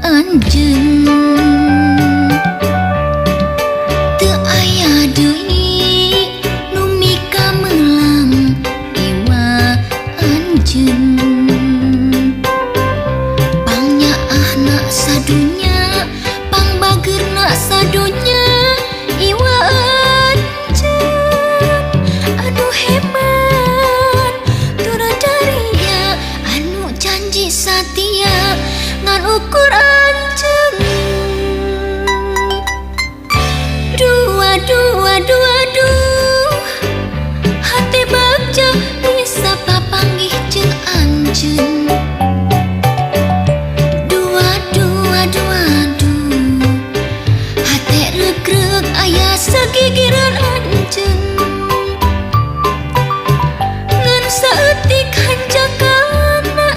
anjeun. Teu aya deui nu mikamelang iwa anjeun. Pangnyaahna sadunya, pangbageurna sadunya, iwa anjeun. Anu hebat tur daria, anu janji satia ngan ukur anjeun. Dua dua dua duh, hate bagja bisa papanggih jeung anjeun. Dua dua dua duh, hate reuk-reuk aya sagigireun anjeun. Ngan saeutik hanjakalna,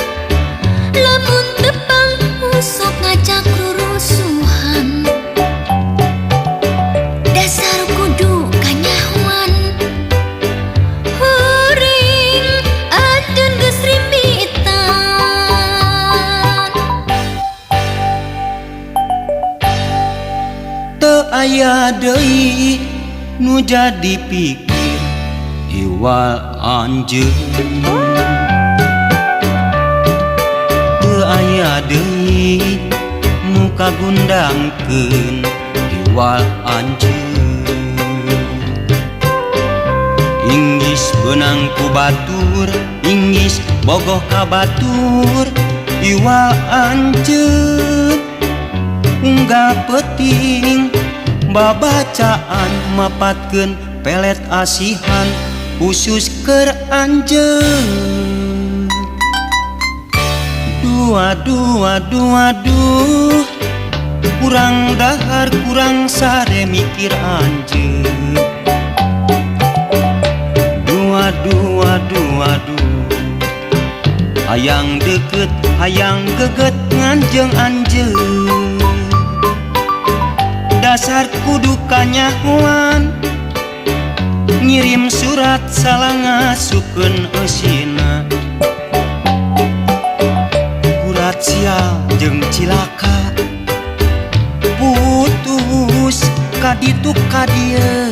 lamun tepang sok ngajak rurusuhan. Dasar kudu kanyahoan, kuring anjeun geus rimbitan. Teu aya deui nu jadi pikir iwal anjeun. Teu aya deui nu kagundangkeun iwal anjeun. Inggis beunang ku batur, inggis bogoh ka batur, iwal anjeun. Unggal peuting babacaan mapatkeun pelet asihan khusus keur anjeun. Dua dua dua duh, kurang dahar kurang sare mikir anjeun. Dua dua dua duh, hayang deket hayang geget nganjeng anjeun. Dasar kudu kanyahoan, ngirim surat salah ngasupkeun eusina. Kurat sial jeung cilaka, putus ka ditu ka dieu.